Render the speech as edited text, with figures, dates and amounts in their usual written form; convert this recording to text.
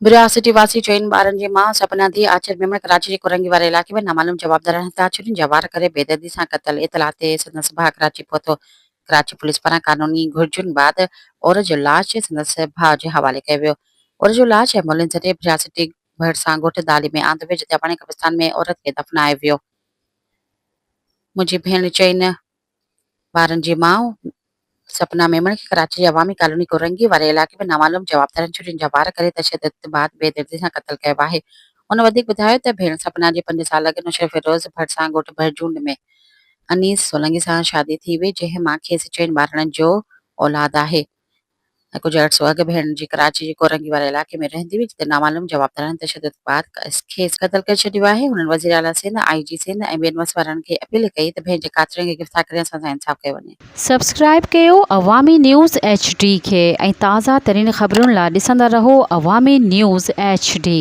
برياسٽي واسي چئن ٻارن جي ماء سپنا ڌيء آچر ميمڻ ڪراچي جي ڪورنگي واري علائقي ۾ نامعلوم جوابدارن هٿان ڇرين جا وار ڪري بيدردي سان قتل اطلاع تي سندس ڀاء ڪراچي پهتو ڪراچي پوليس پاران قانوني گهرجن بعد عورت جو لاش سندس ڀاء جي حوالي ڪيو ويو عورت جو لاش ايمبولينس ذريعي برياسٽي ڀرسان ڳوٺ دالي ۾ آندو ويو جتي اباڻي قبرستان ۾ عورت کي دفنايو ويو منهنجي ڀيڻ چئن ٻارن جي ماء سپنا ميمڻ کي ڪراچي جي عوامي ڪالوني ڪورنگي واري علائقي ۾ نامعلوم جوابدارن ڇرين جا وار ڪري تشدد بعد بيدردي سان قتل ڪيو آهي. هن وڌيڪ ٻڌايو ته ڀيڻ سپنا جي پنج سال اڳ نوشهروفيروز ڀرسان ڳوٺ ڀرجونڊ ۾ انيس سولنگي سان شادي ٿي هئي جنهن مان کيس چئن ٻارڙن جو اولاد آهي. ۽ ڪجهه عرصو اڳ ڀيڻ جي ڪراچي جي ڪورنگي واري علائقي ۾ رهندي هئي جتي نامعلوم جوابدارن تشدد بعد کيس قتل ڪري ڇڏيو آهي. هنن وزيراعليٰ سنڌ، آء جي سنڌ ۽ ٻين وس وارن کي اپيل ڪئي ته ڀيڻ جي قاتلن کي گرفتار ڪري اسان سان انصاف ڪيو وڃي. سبسڪرائيب ڪيو عوامي نيوز ايڇ ڊي کي ۽ تازه ترين خبرن لا ڏسندا رهو عوامي نيوز ايڇ ڊي.